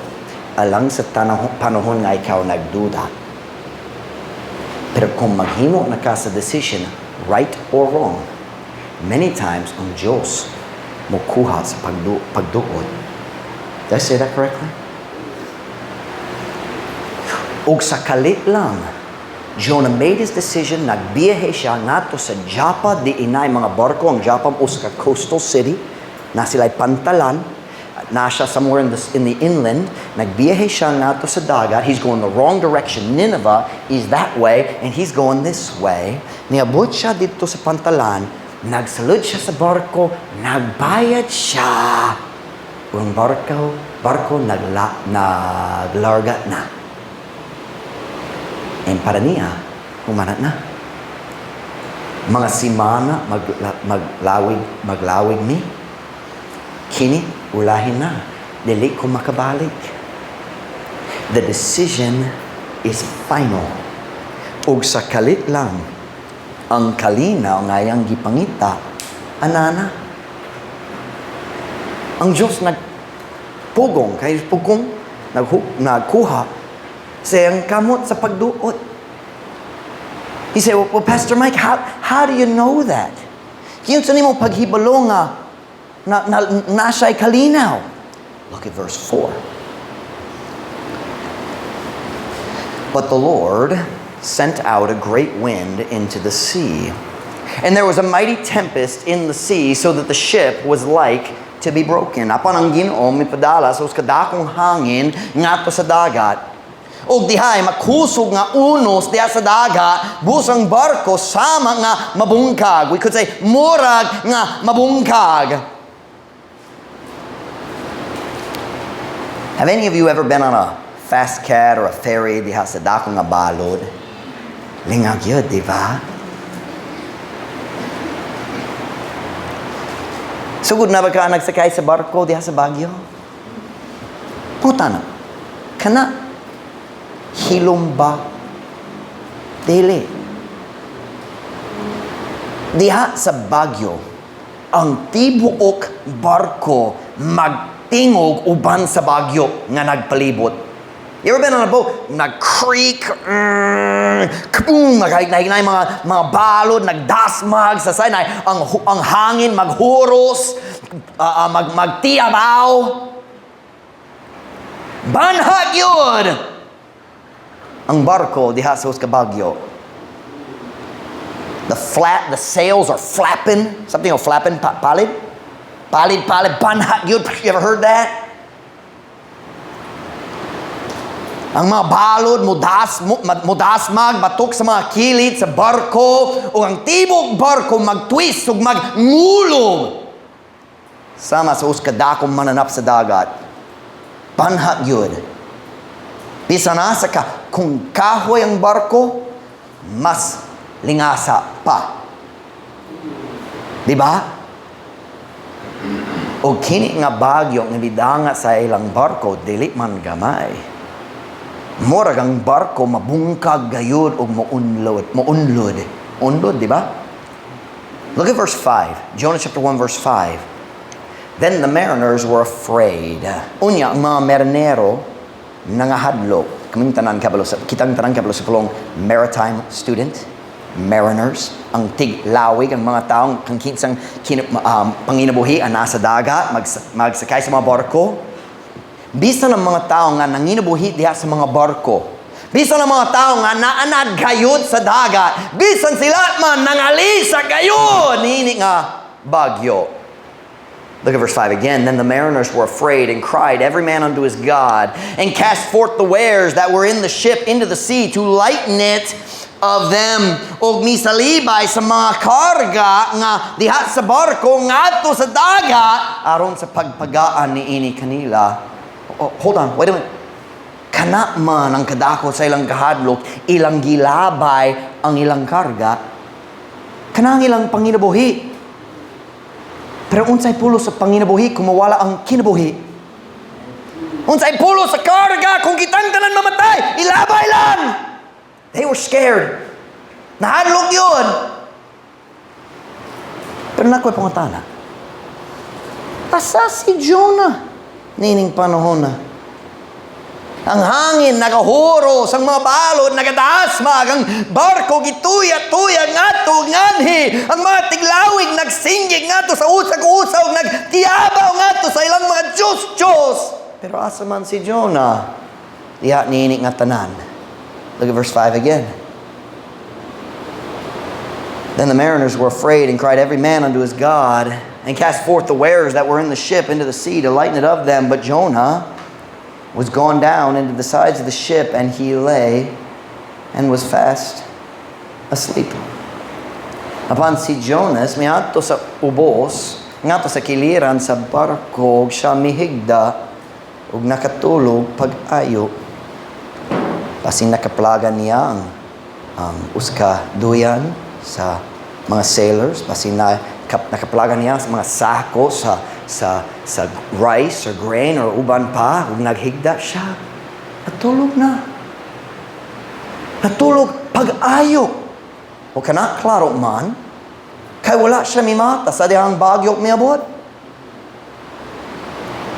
alang sa panahon nga ikaw nagduda. Pero kung maghimo na ka sa decision, right or wrong, many times ang Diyos mukuha sa pagduot. Did I say that correctly? Og sa kalit lang, Jonah made his decision, nagbiyahe siya ngadto sa Joppa, di inay mga barko, ang Joppa usa ka coastal city, na sila'y pantalan, na siya somewhere in the inland, nagbiyahe siya ngadto sa dagat, he's going the wrong direction, Nineveh is that way, and he's going this way. Niabot siya dito sa pantalan, nagsulod siya sa barko, nagbayad siya. Ang barko naglarga na. And para niya, humanat na. Mga simana, maglawig ni. Kini, ulahin na. Dili ko makabalik. The decision is final. Ug sa kalit lang, ang kalinaw nga iyang gipangita, anana. Ang Diyos nagpugong, kay pugong, nagkuha sa iyang kamot sa pagduot. He said, "Well, Pastor Mike, how do you know that? Kinsa nimo paghibalo nga na siya'y kalinaw?" Look at verse 4. But the Lord sent out a great wind into the sea, and there was a mighty tempest in the sea, so that the ship was like to be broken. Apan ang Ginoo mipadala sa usa ka dakong hangin ngadto sa dagat. Og dihay makusog nga unos diha sa dagat, busang barko sama nga mabungkag. We could say murag nga mabungkag. Have any of you ever been on a fast cat or a ferry diha sa dakong nga balod? Lingag yun, di ba? Sugod na ba ka nagsakay sa barko diha sa Baguio? Puta na. Kana hilom ba? Dili. Diha sa Baguio, ang tibuok barko magtingog uban sa Baguio nga nagpalibot. You ever been on a boat? Nag-creak, kaboom, naghahinay mga balod, nagdasmag sa sinay, ang hangin maghuros, magtiabaw. Banhag yun! Ang barko diha sa usa ka Baguio. The sails are flapping. Something of flapping, palid? Palid, palid, banhag yun. You ever heard that? Ang mga balod, mudasmag, batok sa mga kilid sa barko, o ang tibok barko magtwist ug magngulog. Sama sa usa ka dakong mananap sa dagat. Banhag yun. Bisan asa ka, kung kahoy ang barko, mas lingasa pa. Di ba? O kini nga bagyo nga midanga sa ilang barko, dili man gamay. Murag ang barko mabungkag gayud og mounlod, mounlod. Unlod, di ba? Look at verse 5. Jonah chapter 1 verse 5. Then the mariners were afraid. Unya, ang mga marinero nangahadlok. Kaming tanan kabalo sa, kitang tanan kabalo sa pulong maritime student, mariners, ang tiglawig, ang mga taong kang kinsang panginabuhi ang nasa dagat, magsakay sa mga barko. Bisan ang mga tao nga nanginabuhi diha sa mga barko. Bisan ang mga tao nga naanad gayud sa dagat. Bisan sila man nangalisa gayud niini nga bagyo. Look at verse 5 again. Then the mariners were afraid and cried, every man unto his God, and cast forth the wares that were in the ship into the sea to lighten it of them. Og misalibay sa mga karga nga diha sa barko ngadto sa dagat aron sa pagpagaan niini kanila. Oh, hold on, wait a minute. Kana man ang kadako sa ilang kahadlok, ilang gilabay ang ilang karga, kana ang ilang panginabuhi. Pero unsay pulos sa panginabuhi kung mawala ang kinabuhi? Unsay pulos sa karga kung kitang tanan mamatay? Ilabay lang! They were scared. Nahadlok yun. Pero naa ko'y pangutana. Asa si Jonah niining panahon na? Ang hangin nagahuros, ang mga balod nagadasmag, ang barko gituya-tuya ngadto nganhi, ang mga tiglawig nagsinggit ngadto sa usa ka usa ug nagtiabaw ngadto sa ilang mga Diyos-Diyos. Pero asa man si Jonah? Diha niini nga tanan. Look at verse 5 again. Then the mariners were afraid and cried every man unto his God, and cast forth the wares that were in the ship into the sea to lighten it of them. But Jonah was gone down into the sides of the ship, and he lay and was fast asleep. Apan si Jonas miadto sa ubos, ngadto sa kiliran sa barko, ug siya mihigda ug nakatulog pag-ayo. Basin nakaplagan niya ang usa ka duyan sa mga sailors, basin na nakaplagan niya sa mga sako sa rice or grain or uban pa, ug naghigda siya. Natulog na. Natulog pag-ayo. O kana klaro man, kay wala siya mimata sa dihang bagyo miabot.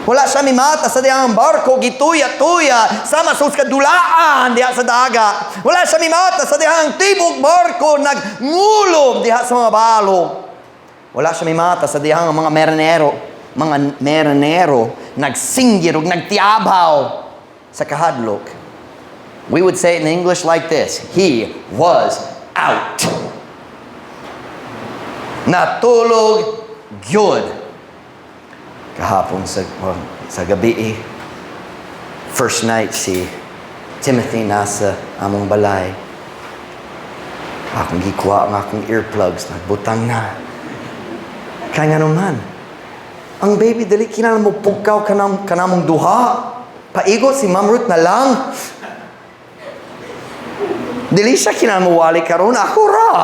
Wala siya mimata sa dihang barko gituya-tuya sama sa usa ka dulaan diha sa dagat. Wala siya mimata sa dihang tibok barko nagngulom diha sa mga balog. Wala siya mimata sa dihang mga marinero nagsinggit ug nagtiabaw sa kahadlok. We would say it in English like this: He was out. Natulog gyud. Kahapon sa, well, sa gabi eh, first night si Timothy nasa among balay. Akong gikuha ang akong earplugs, nagbutang na. Kaya nga naman, ang baby dili kinahanglan mo pugkaw kanamong duha. Paigo si Ma'am Ruth na lang. Dili siya kinahanglan mo wali karon, ako ra.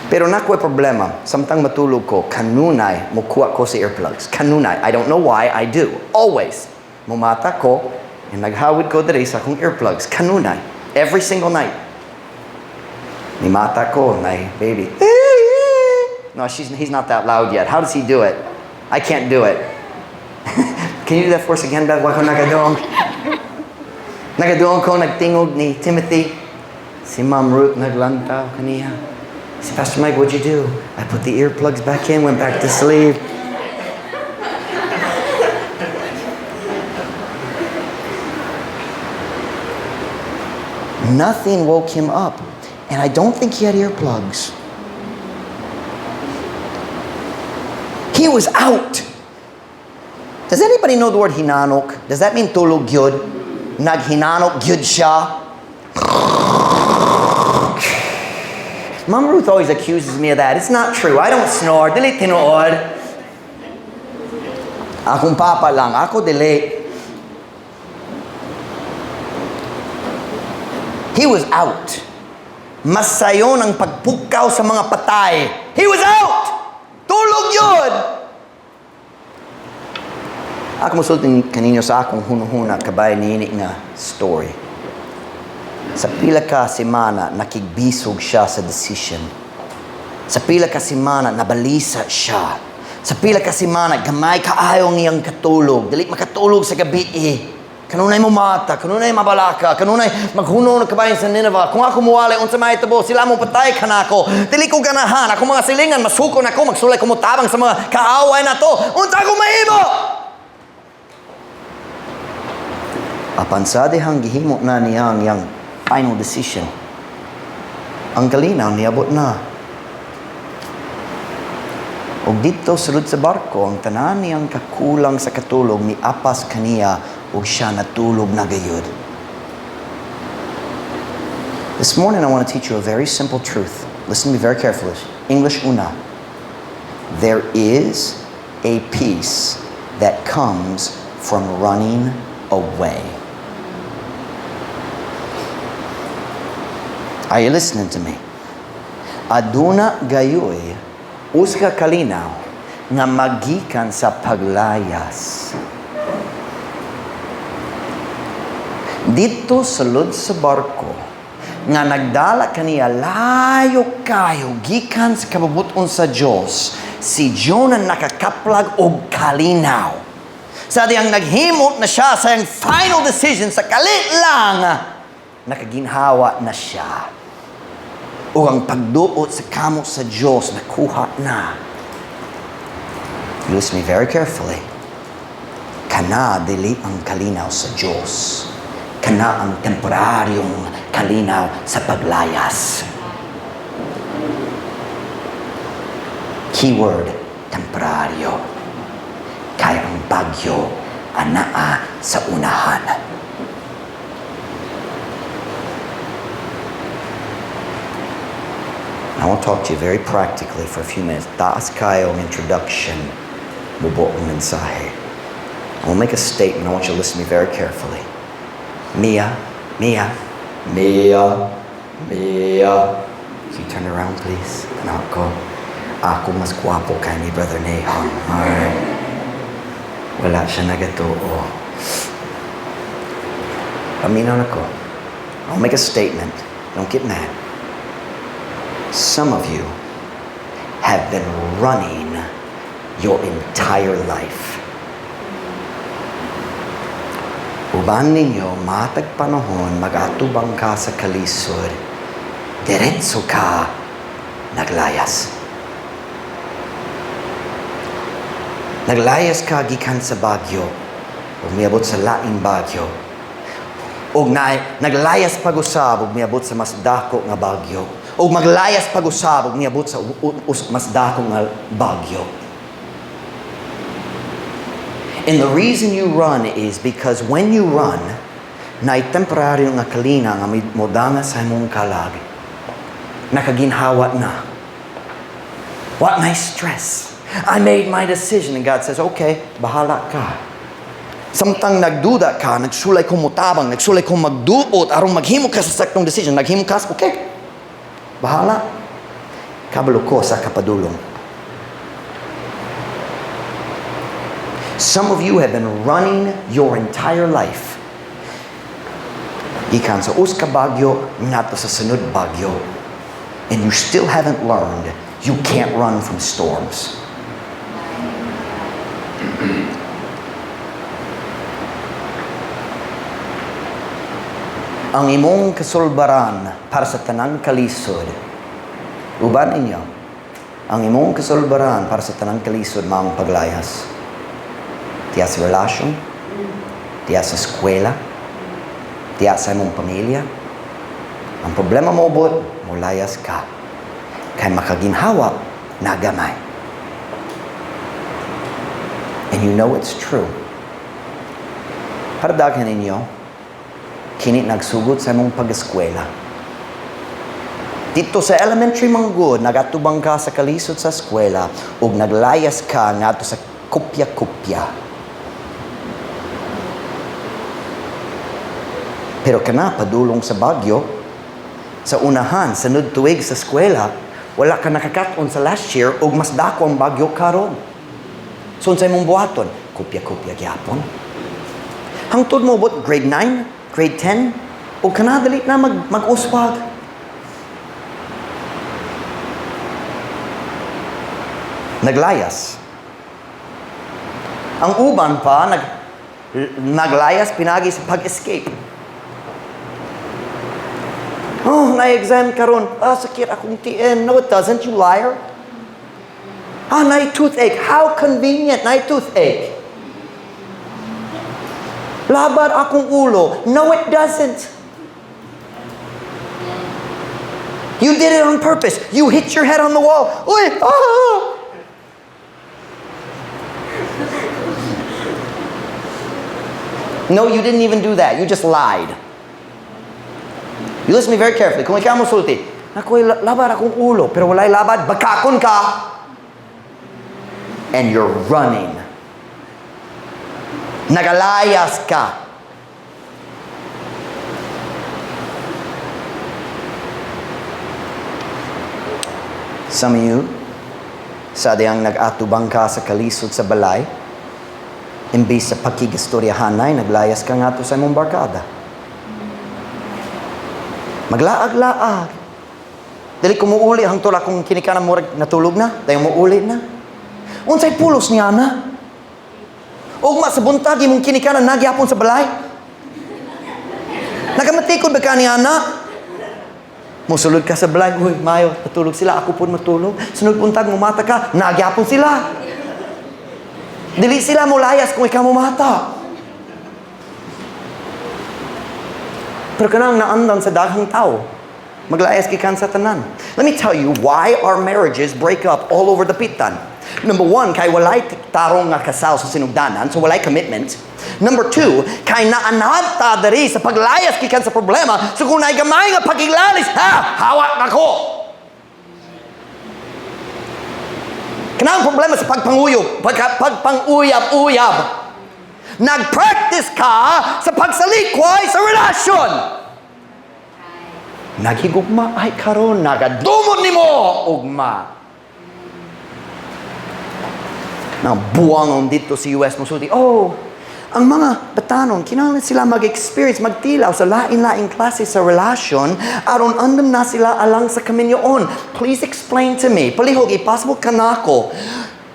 Pero naa ko'y problema. Samtang matulog ko, kanunay mukuha ko sa earplugs. Kanunay. I don't know why I do. Always. Mumata ko, and naghawid ko diri sa akong earplugs. Kanunay. Every single night. Nimata ko, na baby. No, he's not that loud yet. How does he do it? I can't do it. Can you do that for us again, Beth? Wa ko nakadungog. Nakadungog ko, nagtingog ni Timothy. Si Ma'am Ruth naglantaw kaniya. Si Pastor Mike, what'd you do? I put the earplugs back in, went back to sleep. Nothing woke him up. And I don't think he had earplugs. He was out. Does anybody know the word hinanok? Does that mean tulog gyud? Naghinanok gyud siya? Mom Ruth always accuses me of that. It's not true. I don't snore. Dili tinuod. Akong papa lang. Ako dili. He was out. Mas sayon ang pagpukaw sa mga patay. He was out! Tulog yun! Ako musulti kaninyo sa akong hunuhuna kabay niini nga story. Sa pila ka semana, nakigbisog siya sa decision. Sa pila ka semana, nabalisa siya. Sa pila ka semana, gamay kaayo ang iyang katulog. Dili makatulog sa gabi eh. Kanunay mo mata, kanunay mabalaka, kanunay maghuno na kabahin sa Nineveh. Kung ako muwali, unsa may tabo, sila mo patay kanako. Dili ko ganahan, ako mga silingan, masuko na ko, magsulay ko motabang sa mga kaaway na to. Unsa ako mahimo? Apan sa dihang gihimo na niya ang iyang final decision, ang kalinaw niabot na. Og didto sulod sa barko, ang tanan niyang kakulang sa katulog miapas kaniya ug siya natulog na gayud. This morning, I want to teach you a very simple truth. Listen to me very carefully. English una. There is a peace that comes from running away. Are you listening to me? Aduna gayoy usa ka kalinaw nga magikan sa paglayas. Didto sulod sa barko nga nagdala kaniya layo kayo gikan sa kabubut-on sa Dios, si Jonah nakakaplag og kalinaw. Sa dihang naghimo na siya sa iyang final decision, sa kalit lang nakaginhawa na siya. O ang pagduot sa kamot sa Diyos nakuha na. You listen to me very carefully. Kana dili ang kalinaw sa Diyos. Kana ang temporaryong kalinaw sa paglayas. Keyword, temporaryo. Kaya ang bagyo anaa sa unahan. I want to talk to you very practically for a few minutes. Taas kayo ang introduction, mubo ang mensahe. I will make a statement. I want you to listen to me very carefully. Mia, Mia, Mia, Mia. Can you turn around, please? Nako. Ako mas gwapo kay ni Brother Nahon. Alright. Wala siya nagatuo. Paminaw na ko. I'll make a statement. Don't get mad. Some of you have been running your entire life. Uban ninyo, matag panahon, magatubang ka sa kalisod, diretso ka naglayas. Naglayas ka gikan sa bagyo, ug miabot sa laing bagyo. Ug na, naglayas pag-usab, ug miabot sa mas dako nga bagyo. Ug maglayas pag-usab, ug miabot sa mas dako nga bagyo. And the reason you run is because when you run, naay temporaryo nga kalinaw nga modanga sa imong kalag. Nakaginhawa na. What my stress? I made my decision. And God says, "Okay, bahala ka." Samtang nagduda ka, nagsulay kong mutabang, nagsulay kong magduot, aron maghimo ka sa saktong decision. Naghimo ka, okay. Bahala. Kabalo ko sa kapadulong. Some of you have been running your entire life. Gikan sa usa ka bagyo, ngadto sa sunod bagyo. And you still haven't learned you can't run from storms. Ang imong kasulbaran para sa tanang kalisod, uban ninyo, ang imong kasulbaran para sa tanang kalisod maong paglayas. Diya sa relasyon, diya sa eskwela, diya sa imong pamilya. Ang problema mo bot, mulayas ka. Kay makaginhawa, nagamay. And you know it's true. Para daghan ninyo, kini nagsugod sa imong pag-eskwela. Didto sa elementary man gud, nagatubang ka sa kalisod sa eskwela ug naglayas ka ngadto sa kopya-kopya. Pero kana padulong sa bagyo, sa unahan, sa tuig sa eskwela, wala ka nakakat-on sa last year ug mas dako ang bagyo karon. So unsay imong buhaton? Kopya-kopya gyapon. Hangtod mo but grade 9, grade 10, ug kana dali na mag-uswag. Naglayas. Ang uban pa, naglayas pinagi sa pag-escape. "Oh, na-exam karon. Ah, sakit akong tiyan." No, it doesn't, you liar. "Ah, na toothache." How convenient, na toothache. "Labad akong ulo." No, it doesn't. You did it on purpose. You hit your head on the wall. Uy, ah! No, you didn't even do that. You just lied. You listen to me very carefully. Kung ikaw mo sulti, "Naku, labad akong ulo," pero walay labad, bakakon ka. And you're running. Nagalayas ka. Some of you, sa diyang nag-atubang ka sa kalisod sa balay, imbis sa pakigistoryahanay, naglayas ka nga to sa imong barkada. Maglaag-laag. Dili ko muuli hangtod akong kinikanan murag natulog na, dayon muuli na. Unsay pulos niya na? Ugma sa buntag imong kinikanan nagyapon sa balay. Nakamatikod ba ka niya na? Musulod ka sa balay, "Uy, mayo, natulog sila, ako po matulog." Sunod buntag, mumata ka, nagyapon sila. Dili sila mulayas kung ikaw mumata. Pero kanang naandan sa daghang tao, maglayas gikan sa tanan. Let me tell you why our marriages break up all over Dapitan. Number one, kay walay tarong nga kasal sa sinugdanan, so walay commitment. Number two, kay naanad ta diri sa paglayas gikan sa problema, so kung naay gamay nga pagiglalis, ha, hawak nako. Kanang problema sa pagpanguyab, pagpanguyab-uyab. Nag-practice ka sa pagsalikway sa relasyon. Naghigugma ay karon, nagadumot nimo ugma. Now, buwangon dito sa US mosulti, "Oh, ang mga batanon, kinahanglan sila mag-experience, magtilaw sa lain-laing klase sa relasyon, aron andam na sila alang sa kaminyoon." Please explain to me, palihog, ipasabot ka nako.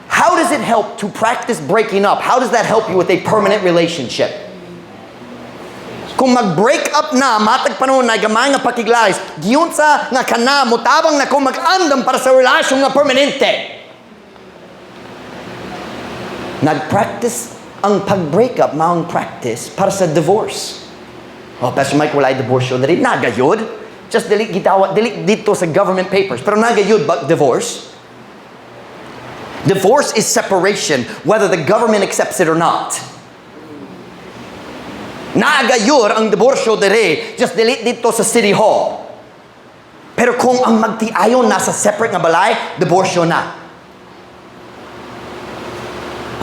How does it help to practice breaking up? How does that help you with a permanent relationship? Kung mag-break up na, matag panahon na gamay nga pakiglays, giunsa nga kana mutabang na kung mag-andam para sa relasyon nga permanente? Nag-practice ang pag-break up, maong practice para sa divorce. "Oh, Pastor Mike, wala divorce diri." Naa gayud. Just dili gitawa, dili dito sa government papers. Pero naa gayud ba divorce? Divorce is separation, whether the government accepts it or not. Naa gayud ang diborsyo diri, just dili dito sa City Hall. Pero kung ang magtiayon nasa separate nga balay, diborsyo na.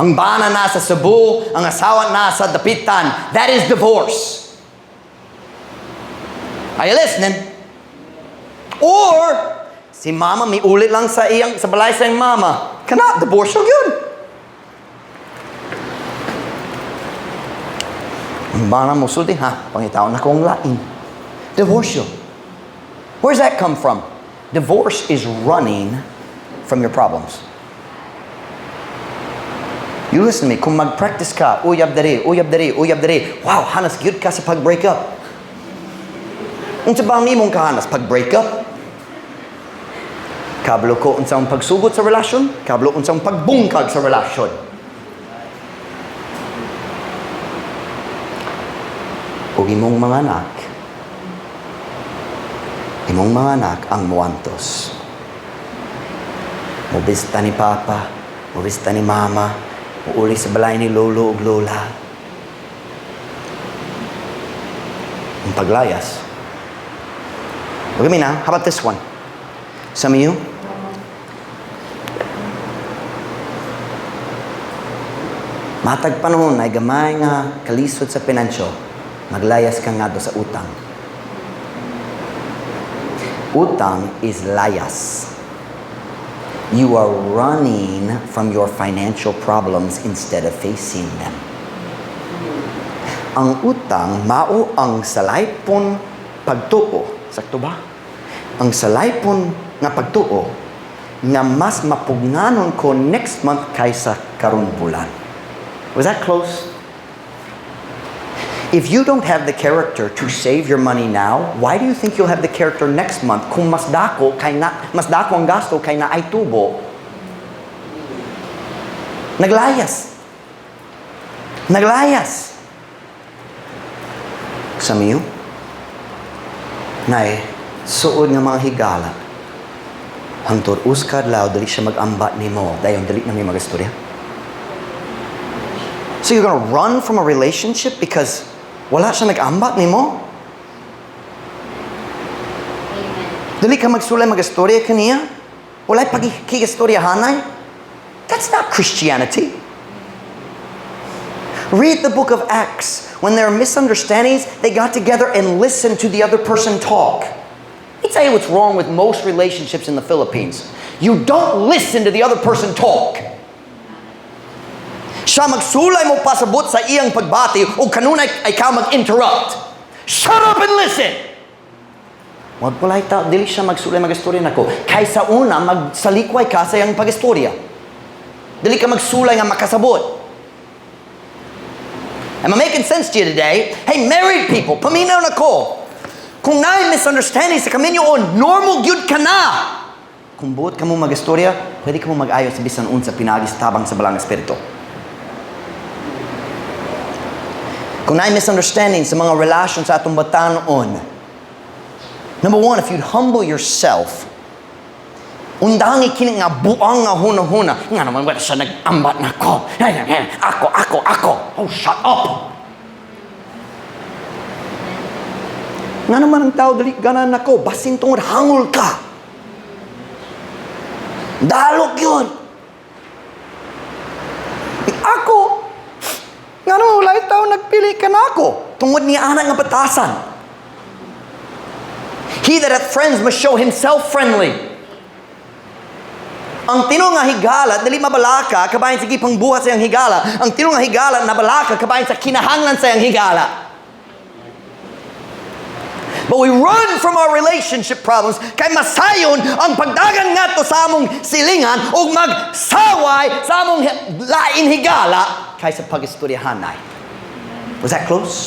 Ang bana nasa Cebu, ang asawa nasa Dapitan. That is divorce. Are you listening? Or, si mama miuli lang sa iyang sa balay sa iyang mama. Kana, divorce yun. Ang bana mo sulti, "Ha, pangitaon na kong lain." Divorce. Where's that come from? Divorce is running from your problems. You listen to me, kung mag-practice ka, uyab diri, uyab diri, uyab diri, wow, hanas gyud ka sa pag-break up. Unsa ba ang imong kahanas pag-break up? Kabalo ko unsa ang pagsugot sa relasyon, kabalo unsa ang pagbungkag sa relasyon. Ug imong mga anak ang muantos. Mobista ni papa, mobista ni mama, muuli sa balay ni lolo ug lola. Ang paglayas. Look at me now. How about this one? Some of you, matag panahon ay gamay nga kalisod sa pinansyo, maglayas ka nga do sa utang. Utang is layas. You are running from your financial problems instead of facing them. Ang utang mao ang salaypon pagtuo. Sakto ba? Ang salaypon nga pagtuo nga mas mapugnanon ko next month kaysa karon bulan. Was that close? If you don't have the character to save your money now, why do you think you'll have the character next month kung mas dako ang gasto kay naay tubo? Naglayas. Naglayas. Sa miyo, nay, suod nga mga higala. Hangtod usa ka adlaw dili siya mag-ambat nimo, dayon dili na mi magistorya. So you're gonna run from a relationship because wala siya nag-ambat nimo? Amen. Dili ka magsulay mag-istorya kaniya? Walay pagkigistoryahanay? That's not Christianity. Read the book of Acts. When there are misunderstandings, they got together and listened to the other person talk. Let me tell you what's wrong with most relationships in the Philippines. You don't listen to the other person talk. Siya magsulay mo pasabot sa iyang pagbati o kanunay ikaw mag-interrupt. Shut up and listen! Wag walay ta, dili siya magsulay mag-istorya nako. Kaysa una, magsalikway ka sa iyang pag-istorya. Dili ka magsulay nga makasabot. Am I making sense to you today? Hey, married people, paminaw na ko. Kung naay misunderstanding sa kaminyoon, normal gyud ka na. Kung buot ka mo mag-istorya, pwede ka mo mag-ayo sa bisan unsa pinaagi sa tabang sa Balaang Espiritu. Kung naay misunderstanding sa mga relasyon sa atong batanon, number one, if you'd humble yourself, undangi kini nga buang nga huna-huna. Nga naman, wala siya nag-ambat nako. Ako, ako, ako. Oh, shut up! Nga naman ang tao, dali ganan nako. Basin tungod hangol ka. Dalok yun. Ako, nga naman wala yung tao nagpili ka na ako. Tungod niya anak nga batasan. He that hath friends must show himself friendly. Ang tinuod nga higala, dili mabalaka, kabahin sa gipangbuhat sa iyang higala. Ang tinuod nga higala, nabalaka, kabahin sa kinahanglan sa iyang higala. But we run from our relationship problems kay masayon ang pagdagan ngadto sa among silingan o magsaway sa among lain higala kaysa pag-istoryahanay. Was that close?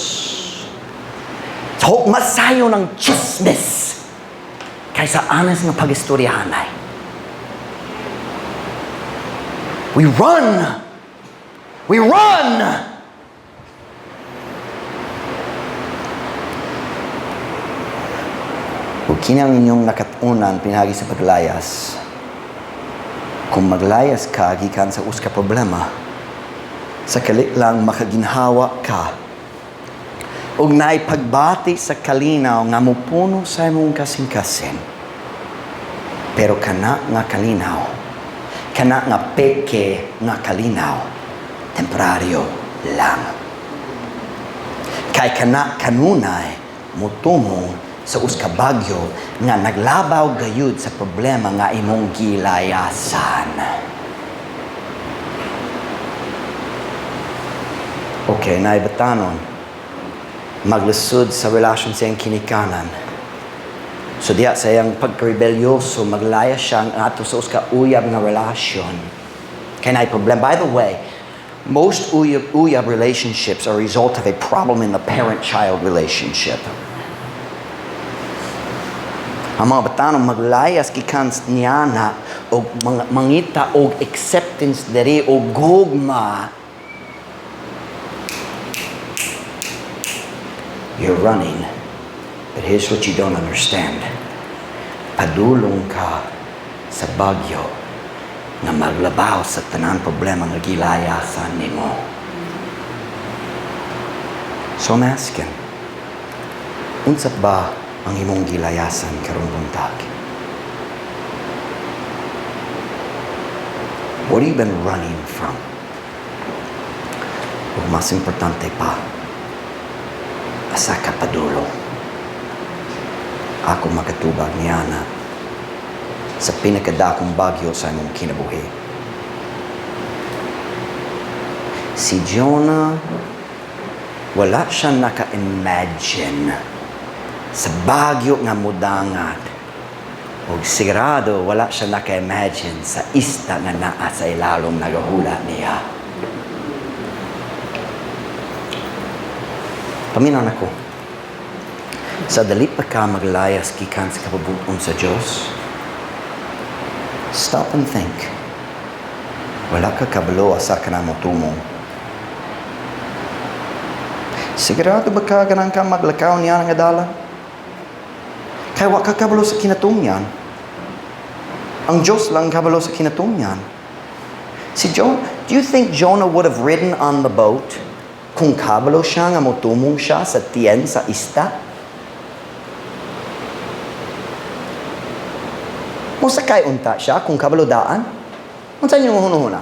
So, masayon ang chismis kaysa honest nga pag-istoryahanay. We run! We run! Ug kini ang inyong nakatunan pinaagi sa paglayas. Kung maglayas ka gikan sa usa ka problema, sa kalit lang makaginhawa ka. Ug naay pagbati sa kalinaw nga mopuno sa imong kasing-kasing. Pero kana nga kalinaw, kana nga peke nga kalinaw, temporaryo lang. Kay kana kanunay motumong sa usa ka bagyo nga naglabaw gayud sa problema nga imong gilayasan. Okay, naibatanon, maglisod sa relasyon sa iyang kinikanan. So diya sa iyang pagkarebelyoso, maglaya siya ang ato sa usa ka uyab nga relasyon. Kay naay problema. By the way, most uyab relationships are a result of a problem in the parent-child relationship. Ang mga batanong maglayas gikan niyana og mangita og acceptance diri og gugma. You're running, but here's what you don't understand. Padulong ka sa bagyo nga maglabaw sa tanan problema nga gilayasan nimo. So I'm asking, unsa ba ang imong gilayasan karong buntag? What have you been running from? Ug mas importante pa, asa ka padulong? Ako makatubag niana sa pinakadakong bagyo sa imong kinabuhi. Si Jonah, wala siya naka-imagine sa bagyo nga mudangat. Og sigurado wala siya naka-imagine sa isda nga naa sa ilalom nagahula niya. Paminaw nako. Sa dali pa ka maglayas gikan sa kabubuton sa Diyos, stop and think. Wala ka kabalo asa ka na motumong. Sigurado ba ka ganang ka maglakaw niya nga dalan? Kay wa ka kabalo sa kinatungyan. Ang Diyos lang kabalo sa kinatungyan. Si Jonah, do you think Jonah would have ridden on the boat kung kabalo siya nga motumong siya sa tiyan sa isda? Mosakay unta siya kung kabalo daan? Unsa inyong hunahuna?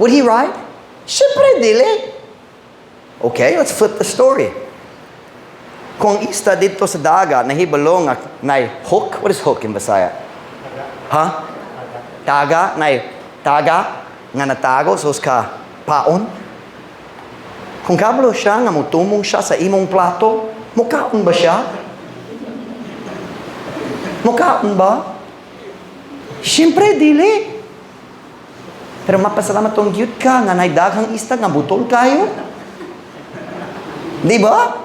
Would he ride? Siyempre, dili. Okay, let's flip the story. Kung ang isda dito sa dagat, nahibalo nga nay hook. What is hook in Bisaya? Ha? Taga, nay taga nga natago so ka paon. Kung kabalo siya nga motumong siya sa imong plato, mukaon ba siya? Mukaon ba? Siyempre, dili. Pero mapasalamat tong gyud ka nga nay daghang isda nga butol kayo. Di ba?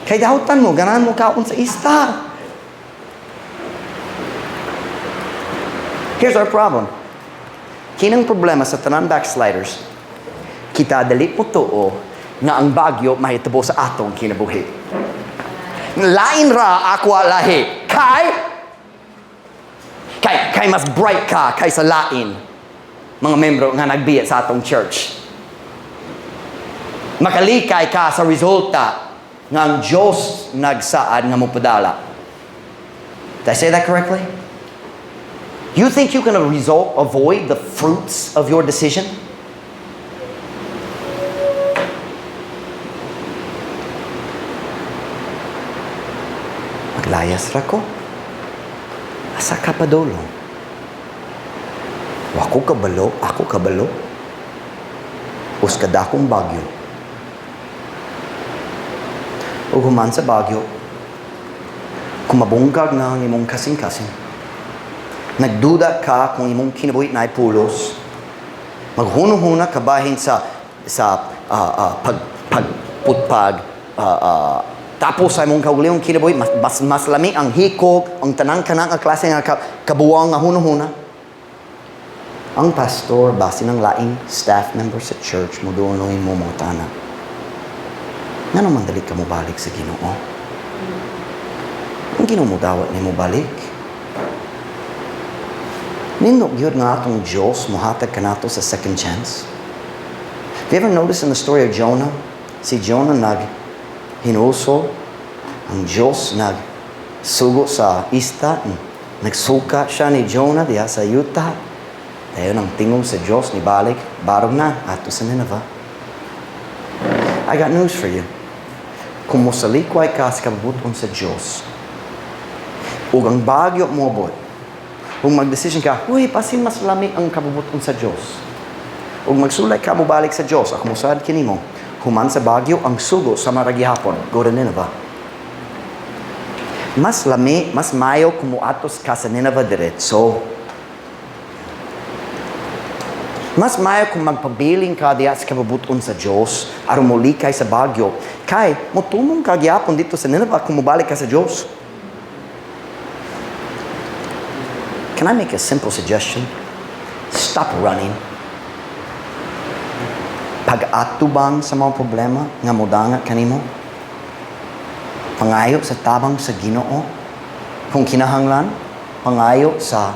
Kay dahutan mo, ganahan mo kaon sa isda. Here's our problem. Kinang problema sa tanan backsliders, kita dali po tuo nga ang bagyo mahitabo sa atong kinabuhi. Lain ra ako lahi. Kay mas bright ka kaysa lain mga membro nga nagbiya sa atong church. Makalikay ka sa resulta nga ang Diyos nagsaad nga mopadala. Did I say that correctly? You think you can avoid the fruits of your decision? Maglayas ra ko. Asa ka padulong? Wako kabalo, ako kabalo. Uskad akong bagyo. Ug human sa bagyo, kumabungkag na ang imong kasing-kasing. Nagduda ka kung imong kinabuhi naay pulos. Maghuno-huna ka bahin sa pagputpag, tapos sa imong kaugalingong kinabuhi, mas lami ang hikog, ang tanang kanang ang klase nga kabuwang nga huno-huna. Ang pastor, base ng laing staff member sa church, mo doon mo mo tana. Nga naman dali ka mo balik sa Ginoo? Ang Ginoo mo dawat ni mo balik. Nindot gyud nga atong Diyos mohatag kanato sa second chance. Have you ever noticed in the story of Jonah? Si Jonah nag hinulsol, ang Diyos nagsugo sa isda, nagsuka siya ni Jonah diha sa yuta. Dayon ang tingog sa Diyos ni balik, barog na ato sa Nineveh. I got news for you. Kung mosalikway ka sa kabubuton sa Diyos, ug ang bagyo moabot, kung mag-decision ka, uy, pasin mas lami ang kabubuton sa Diyos. Ug magsulay ka, mobalik sa Diyos, ako mosad kini mo, human sa bagyo ang sugo sa maragihapon, go to Nineveh. Mas lami, mas mayo kung muatos ka sa Nineveh diretso. Mas mayo kung magpabiling ka diya sa kabubuton sa Diyos, aron molikay sa bagyo. Kay, motumong ka gyapon dito sa Nineveh kung mobalik ka sa Diyos. Can I make a simple suggestion? Stop running. Pag-atubang sa mga problema nga modanga kanimo, pangayo sa tabang sa Ginoo. Kung kinahanglan, pangayo sa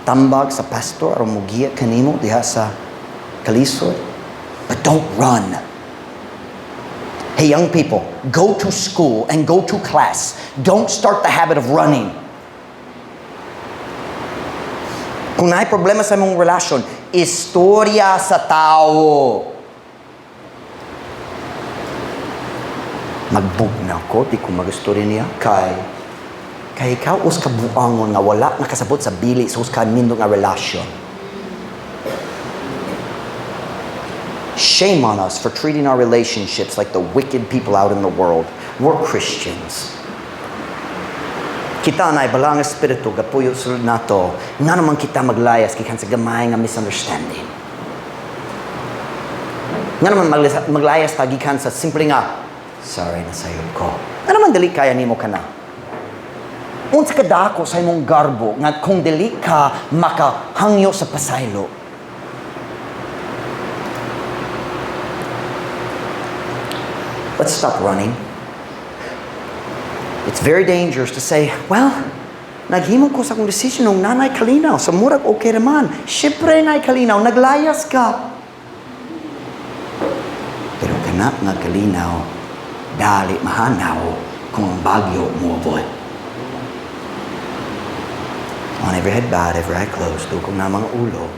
tambag sa pastor aron mogiya kanimo diha sa kalisod. But don't run. Hey, young people, go to school and go to class. Don't start the habit of running. Kung naay problema sa imong relasyon, istorya sa tao. Magbugnaw ko, di ko magistorya niya. Kay ikaw us kabuangon nga wala nakasabot sa bili sa us ka nindot nga relasyon. Shame on us for treating our relationships like the wicked people out in the world. We're Christians. Kita na balang espiritu gapuyo sulod nato. Nga naman kita maglayas gikan sa gamay nga misunderstanding. Nga naman maglayas ta gikan sa simple nga, "Sorry, nasayop ko." Nga naman dili kaya nimo kana? Unsa kadako sa imong garbo nga kung dili ka makahangyo sa pasaylo? Let's stop running. It's very dangerous to say, "Well, naghimo ko sa akong decision nung naa nay kalinaw, sa murag okay naman." Siyempre naay kalinaw, naglayas ka. Pero kana nga kalinaw, dali mahanaw kung ang bagyo moabot. On every head bowed, every eye closed, tukog na mga ulo.